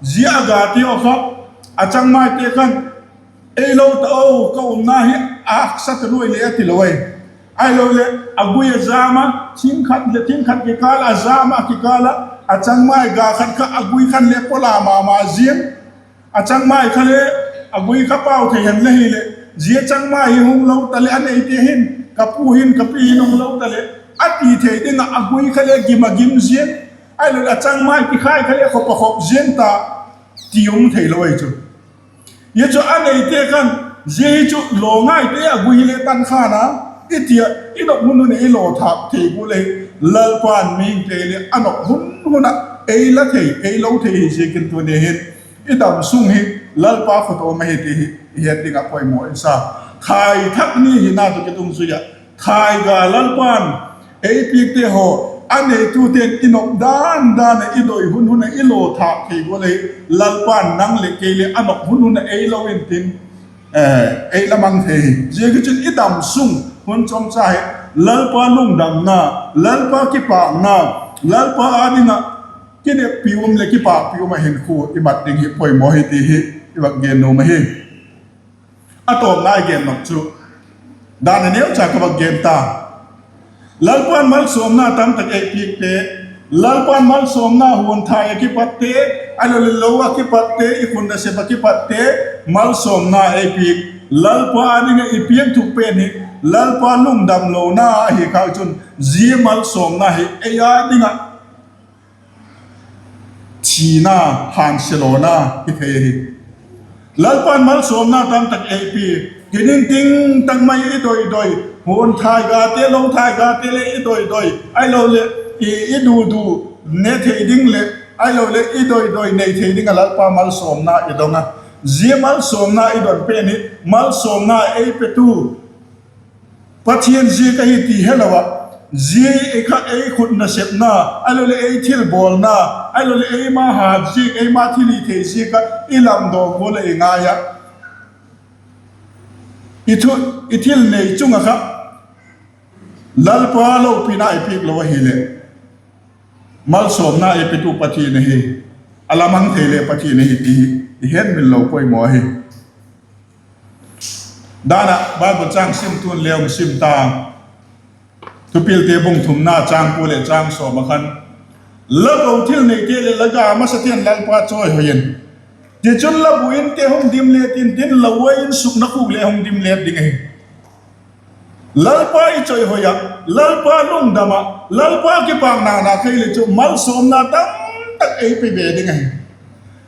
Zia a gate haw kha, a changmaite khan, ei lo ta o, ka umna hi a haksa ta luai le a ti lo ai. Ahiloleh a gui a jam a, thing khat leh thing khat kikâl a jam a, kikâl ah a changmai ga khat kha a gui khan le pawla ma ma ziang. A changmai kha le, a gui kha pau thei hen la hileh, zia changmai hi hung lo ta leh a neite hin, ka pu hin, ka pi hin hung lo ta leh, a ti thei ding ah a gui kha le gim a gim ziang. Ahiloleh a changmai kikhai kha le khop a khop ziang ta, ti um theilo ahi chu. Zia chu a neite khan, zia hi chu law ngaite a gui hile tan khan a, i ti ah i nop hun hun ah i law thâk thei gual ahi. Lalpa'n mihingte le a nop hun hun ah ei la thei, ei lo thei hi ziakin tuni hin i dam sung hi Lalpa khut a um ahi ti hi i het ding ah poimaw i sa. Thaithak ni hina tawh kidungzui ah, thaiga Lalpa'n ei piakte haw, a neitute'n i nop dan dan ah i doi hun hun ah i law thâk thei gual ahi. Lalpa'n nang leh kei le a nop hun hun ah ei lo intin, ei la mang thei hi. Ziaziakchun i dam sung hun chomcha hi Lalpa lungdamna, Lalpa kipâkna, Lalpa â ding ah kineppi um leh kipâkpi um ah hinkhua i mat ding hi poimaw hi ti hi i vak gen nuam ahi. A tawpna i gen nop chu, dan a neucha ka vak gen ta. Lalpa'n malsawmna tamtak ei piakte, Lalpa'n malsawmna huanthai ah kipatte, ahiloleh lo ah kipatte, i khut nasep ah kipatte, malsawmna ei piak. Lalpa â ding ah i piangthuk pen hi Lalpa lungdam lona ahi khâk chun, zia malsawmna hi ei â ding ah thina, hânsia lona hi thei ahi. Lalpa'n malsawmna tamtak ei pia, kiningting tak mai i doi doi, huanthai gate, lo thai gate leh i doi doi, ahiloleh i, i du du ne thei ding leh, ahiloleh i doi doi nei thei ding ah Lalpa malsawmna i dong a. Zia malsawmna i don pen hi malsawmna ei petu Pathian ziak ahi ti helo ah, zia kha ei khut nasepna, ahiloleh ei thilbawlna, ahiloleh eima hat ziak, eima thilhithei ziak ah i lamdaw gual ah i ngai ah, i thil nei chung ah kha Lalpa lopina i piak lo ahileh, malsawmna ei petu Pathian ahi, a la mang thei le Pathian ahi ti hi i hetmil lo poimaw ahi. Dan ah Bible châng simtu'n le hung sim ta, Thupilte bung thumna châng kua leh châng sawm ah khan, la go thil neite leh la ga masate'n Lalpa chawihoi in, tichun la bu inte hung dim let intin, la uain sukna khuk le hung dim let ding ahi. Lalpa i chawihoi ah, Lalpa lungdam ah, Lalpa kipâkna na kha i le chu malsawmna tamtak ei pe be ding ahi.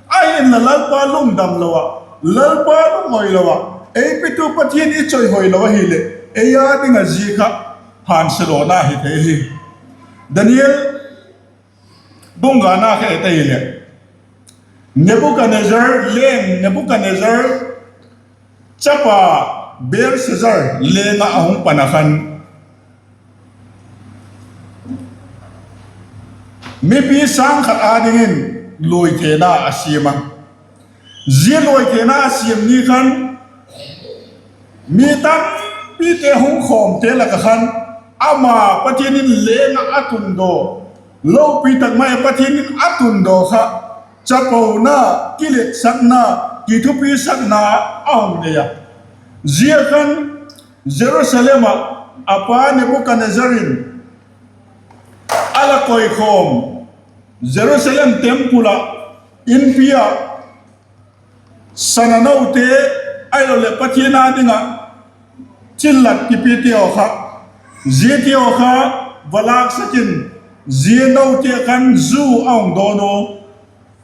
Ahinla Lalpa lungdam lo ah, Lalpa lungawilo ah, ei petu Pathian i chawihoi lo ahileh, ei â ding ah zia kha hânsia lona hi thei hi. Daniel bung ngana kha et ahileh, Nebukadnezzar, leng Nebukadnezzar chapa Belshazzar leng ah a hung pan ah khan, mipi sâng khat â dingin luaithena a siam a. Zia luaithena a siam ni khan, mi tampite hung khawmte lak ah khan, ama Pathian in leng ah a tundaw, lopi tak mai ah Pathian in a tundaw kha, chapona, kiletsakna, kithupisakna a hung nei a. Zia khan Jerusalem ah a pa Nebukadnezzar in a la koikhawm, Jerusalem temple ah, inpi ah, sana note, ahiloleh Pathian â ding ah thillat kipite haw kha, ziate haw kha va lâksak in, zia note khan zu a hung dawn u,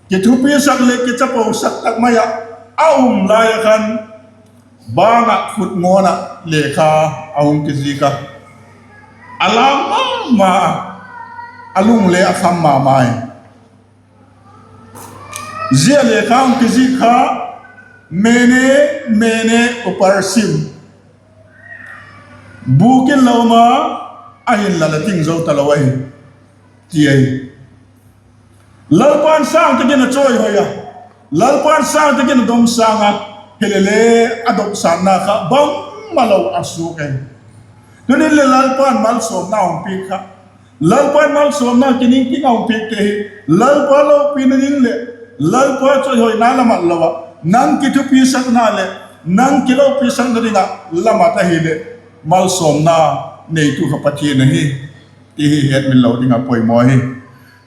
kithupisak leh kichaposak tak mai ah a um lai ah khan, bâng ah khut ngawn ah lekha a hung kizik a, a lâng ma ma, a lung le a kham ma mai. Zia lekha hung kizik kha, Mene, Mene, Upharsin, bûk in la um a, ahinla la ting zo talo ahi, ti ahi. Lalpa'n sâng tak in a chawihoi a, Lalpa'n sâng tak in a dom sâng a, hilele, a dopsâtna kha bangmalo a suak ahi. Tuni'n le Lalpa'n malsawmna hung piak kha, Lalpa'n malsawmna kiningting a hung piakte hi, Lalpa lopina ding leh Lalpa chawihoina la mat lo ah, nang kithupisakna leh nang kilopisakna ding ah la mat ahileh, malsawmna neitu kha Pathian ahi, ti hi hetmil lo ding a poimaw ahi.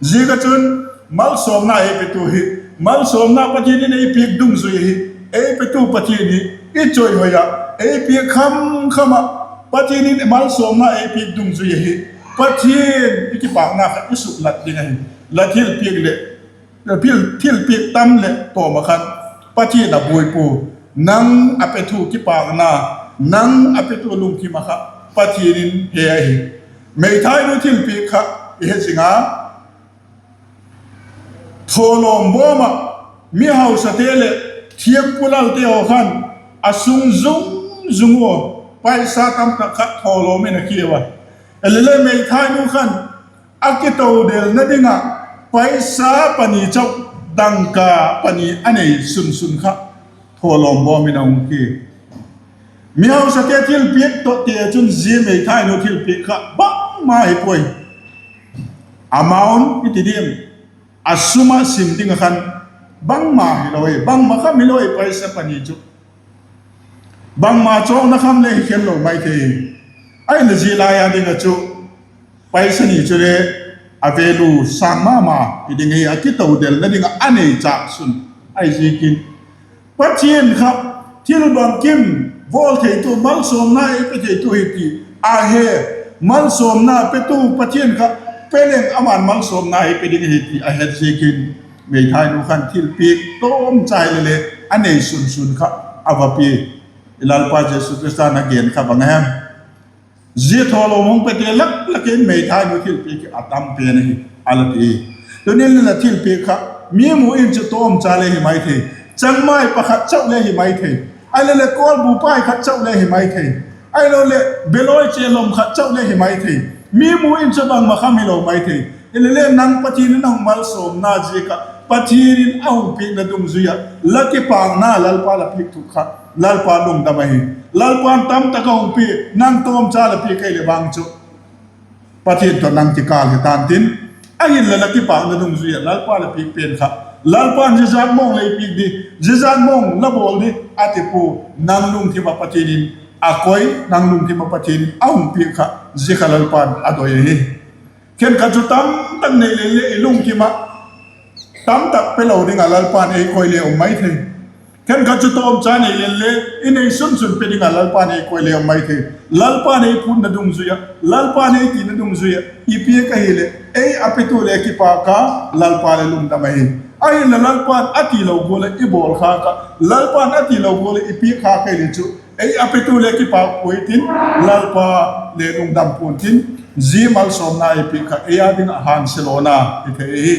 Ziak ah chun, malsawmna ei petu hi, malsawmna Pathian in ei piak dungzui ahi, ei petu Pathian hi, i chawihoi ah, ei piak kham kham ah, Pathian in malsawmna ei piak dungzui ahi. Pathian i kipâkna kha i suklat ding ahi. La thilpiak leh, thil, thilpiak tam leh tawm ah khan, Pathian a buai pua. Nang a petu kipâkna, nang a petu lungthim ah kha, Pathian in he ahi. Meithainu thilpiak kha i he zing a, thawlawm bawm ah, mihausate leh thiampu lalte haw khan, a sung zung zung ua, paisa tamtak kha thawlawm in a khia ua. Hilele meithainu khan, a kitodelna ding ah, paisa pani chau, dangka pani a nei sun sun kha, thawlawm bawm in a hung khia. Mihausate thilpiak tawh ti chun zia meithainu thilpiak kha bangma hi puai. Amount i ti diam, a sum ah sim ding ah khan, bangma hilo hi, bangma kham hilo hi paisa pani chu. Bangma chawkna kham le hi khen lo mai thei. Ahinla zia lai a ding ah chu, paisa ni chule a value sâng ma ma hi ding ahi, a kitodelna ding ah a nei châk sun ahi ziakin. Pathian kha thil bangkim bawl theitu, malsawmna ei pe theitu hi ti a he, malsawmna petu Pathian kha pe leng ama'n malsawmna ei pe ding ahi ti a het ziakin, meithainu khan thilpiak tawmcha hile le a nei sun sun kha a va pia. I Lalpa Jesu Khrista'n a gen kha bang a hem? Zia thawlawm hung pete lak lak in meithainu thilpiak hi a tam pen ahi, a la ti. Tunin la thilpiak kha mi mu in chu tawmcha le hi mai thei, changmai pakhat chau le hi mai thei, ahiloleh kawlbu pai khat chau le hi mai thei, ahiloleh belawi chelom khat chau le hi mai thei, mi mu in chu bangma kham hilo mai thei. Hilele nang Pathian in a hung malsawmna ziak ah Pathian in a hung piakna dungzui ah la kipakna Lalpa la piak thuk kha Lalpa lungdam ahi. Lalpa'n tamtak a hung pia, nang tawmcha la piak ahileh vang chu Pathian tawh nang kikâl hi ta'n tin, ahinla la kipakna dungzui ah Lalpa la piak pen kha Lalpa'n zia zat mawng lei piak di, zia zat mawng la bawl di a ti pua. Nang lungthim ah Pathian in a koi, nang lungthim ah Pathian in a hung piak kha zia kha Lalpa'n a doi ahi. Khenkhat chu tamtak nei leng le i lungthim ah tamtak pe lo ding ah Lalpa'n ei koi le um mai thei. Khenkhat chu tawmcha nei leng le i nei sun sun pe ding ah Lalpa'n ei koi le um mai thei. Lalpa'n ei phûtna dungzui ah, Lalpa'n ei tina dungzui ah i piak ahileh ei a petu le kipâk a, Lalpa le lungdam ahi. Ahinla Lalpa'n a tilo gual ah i bawl khâk ah, Lalpa'n a tilo gual ah i piak khâk ahileh chu ei a petu le kipâk puai tin, Lalpa le lungdam pua'n tin, zia malsawmna ei piak kha ei â ding ah hânsia lona i thei ahi.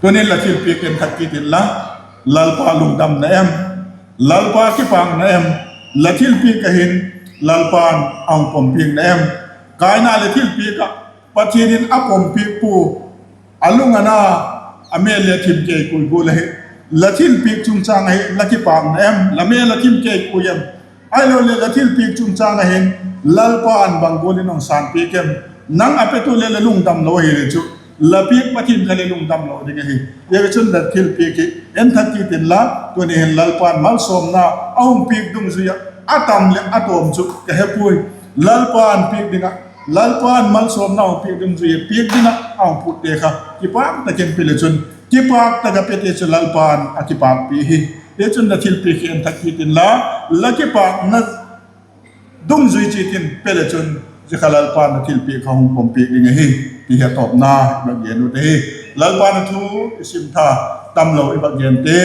Tunin la thilpiak en thak kit inla, Lalpa lungdam na em? Lalpa kipâk na em? La thilpiak ah hin Lalpa'n a hung pom piak na em? Kaina leh thilpiak ah Pathian in a pom piak pua, a lung a na, a mêl le thim kei kui gual ahi. La thilpiak chungchâng ahi la kipâk na em? La mêl a thim kei kui em? Ahiloleh la thilpiak chungchâng ah hin Lalpa'n bang gual in hung sânpiak em? Nang a petu le la lungdam lo ahileh chu, la piak Pathian kha le lungdam lo ding ahi. Ziaziakchun la thilpiak hi en thak kit inla, tuni hin Lalpa'n malsawmna a hung piak dungzui ah a tam leh a tawm chu ka he puai. Lalpa'n piak ding ah, Lalpa'n malsawmna hung piak dungzui ah piak ding ah a hung putte kha kipâk tak in pe le chun, kipâk tak ah pete chu Lalpa'n a kipâkpi hi. Ziaziakchun la thilpiak hi en thak kit inla, la kipâkna dungzui chiat in pe le chun, zia kha Lalpa'n la thilpiak kha hung pom piak ding ahi, ti hi a tawpna i va gen ut ahi. Lalpa'n a thu i sim tha, tamlo i va gente,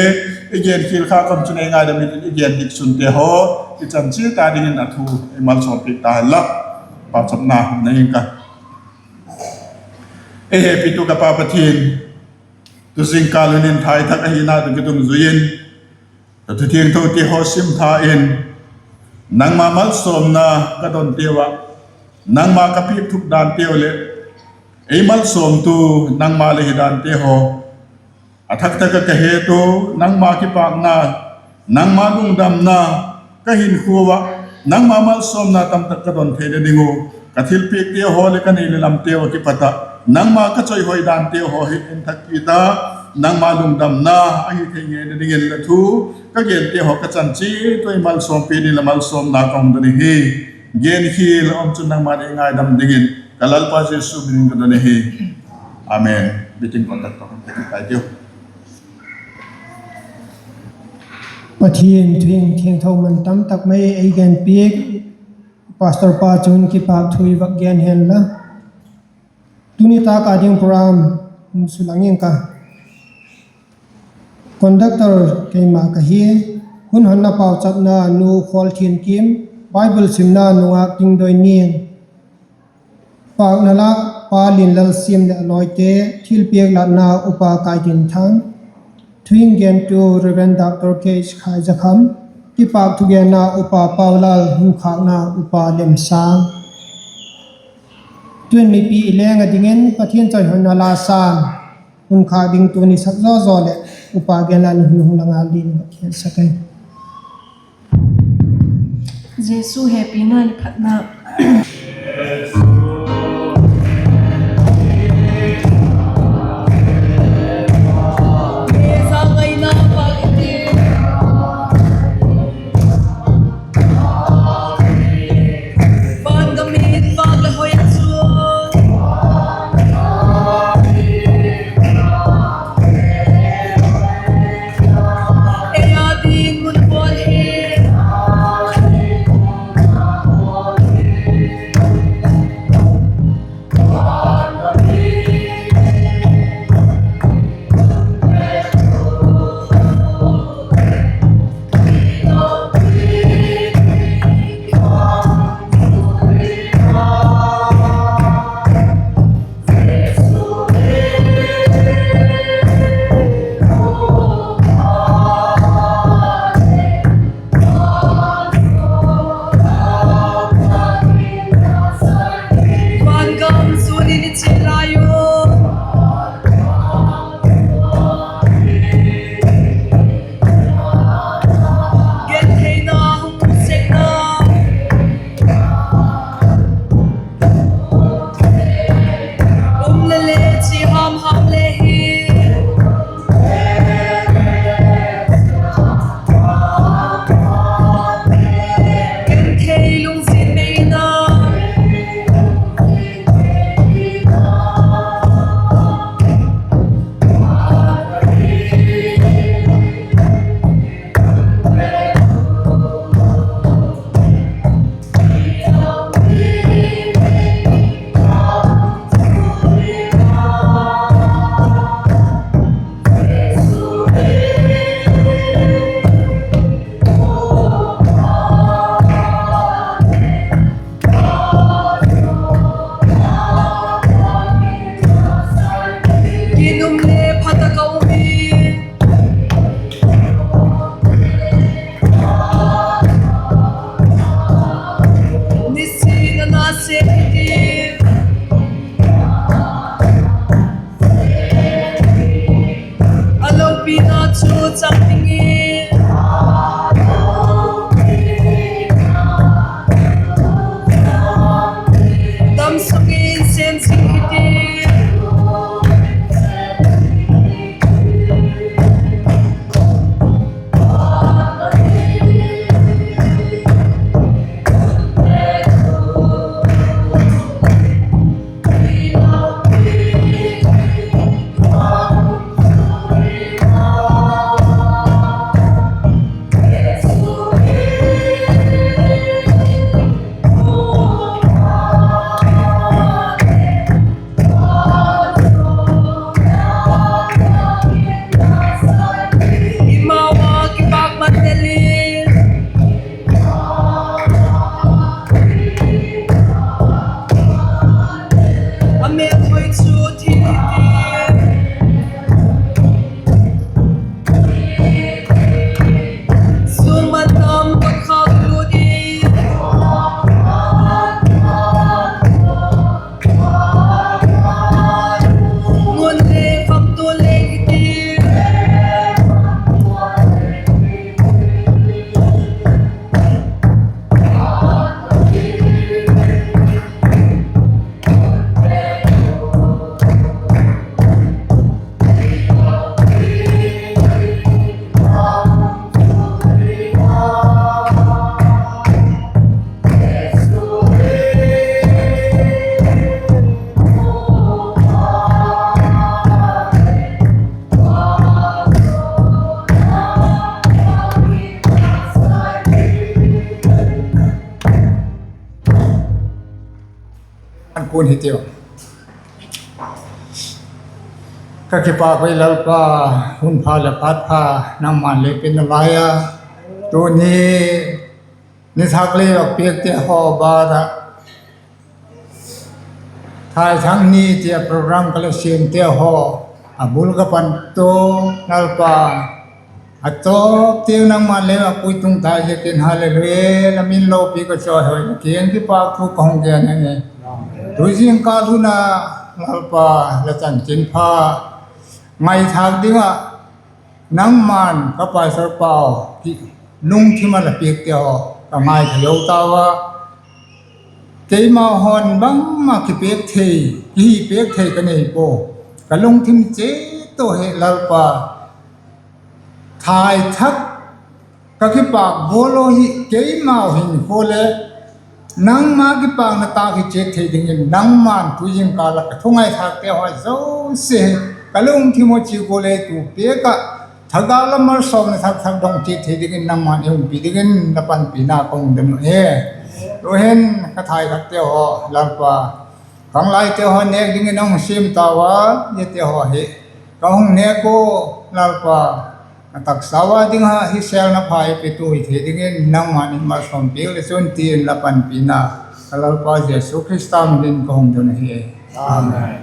i gen khial kha kam chun ei ngaidam in, i gen dik sunte haw i chan chiat a dingin a thu ei malsawm piak ta hen la. Pauchapna nei ing ka. Ei hepitu ka Pa Pathian, tu zingkal hun in thai thak ahina tawh kidungzui in, la thu thiangthote haw sim tha in, nangma malsawmna ka donteu ah, nangma ka piak thuk danteu leh ei malsawmtu nangma le hi dante haw, a thak tak ah ka het u, nangma kipâkna, nangma lungdamna ka hinkhua ah, nangma malsawmna tamtak ka don theina ding u, ka thilpiakte haw leh ka nei le lamteu ah kipat ah nangma ka chawihoi danteu haw hi en thak kit a, nangma lungdamna a hi thei ngeina dingin la thu ka gente haw ka chan chiat ua ei malsawmpi dingin la malsawmna ka hung don ahi. Gen khial a um chun nangma'n ei ngaidam dingin ka Lalpa Jesu min in ka don ahi. Amen. Biting conductor hung pe kit tai tiu. Pathian thu thiangtho man tamtak mai ei gen piak pastor pa chung in kipâk thu i va gen hen la. Tuni tâk a ding program hung sulang ing ka. Conductor keima ka hi. Hun honna pauchapna Nu Kholthiankim, Bible simna Nu Ngâktingdoiniang, pâkna lâk Pa Linlalsiam leh a lawite, thilpiak latna Upa Kaitinthang, thugentu Reverend Doctor K H Khaizakham, kipâk thugenna Upa Paulal, hun khâkna Upa Lemsâng. Tuin mipi i leng a dingin Pathian chawihoi na la san, hun khâk ding tuni sak zaw zaw leh Upa Genlal in hun hung la ngal dingin va khialsak ahi. Jesu hepina leh phatna. Van gam in vâk leh hoi An kun hitiu. Ka kipâk ui Lalpa, hun pha leh phat pha nangma'n lei pia nalai a, tuni nithak lei vak piakte haw ban ah thaithak ni tia program ka la siamte haw a bul ka pan tu, Lalpa, a tawp tiang nangma'n lei vak puitung tai ziakin, hallelujah, la min lopi ka chawihoi, la kiang kipâk thu ka hung gen ahi. Tu zingkal hun a Lalpa, la chanchinpha ngaithâk ding ah nangma'n ka pastor pau lungthim a la piakte haw ka ngaitha zo tau a, keima haw'n bangma kipiak thei, kihi piak thei ka nei pua, ka lungthim chiat tawh hi Lalpa, thaithak ka kipâk gual lo hi keimau hinkhua le nangma kipâkna tâk hi chiat thei dingin nangma'n tu zingkal ah ka thu ngaithâkte haw zosia hi ka lungthim a chia gual le tu piak ah thagau lam malsawmna thak thak dong chiat thei dingin nangma'n ei umpi dingin la panpina ka hung don uh hi. Tu'hin ka thaithakte haw Lalpa, khanglaite haw nêk dingin a hung siam tau a, ziate haw hi ka hung nêk ua, Lalpa, a taksa ua ding ah hi sêlna pha ei petu hi thei dingin nangma'n ei malsawm piak le chun ti'n la panpina ka Lalpa Jesu Khrista min in ka hung don ahi. Amen.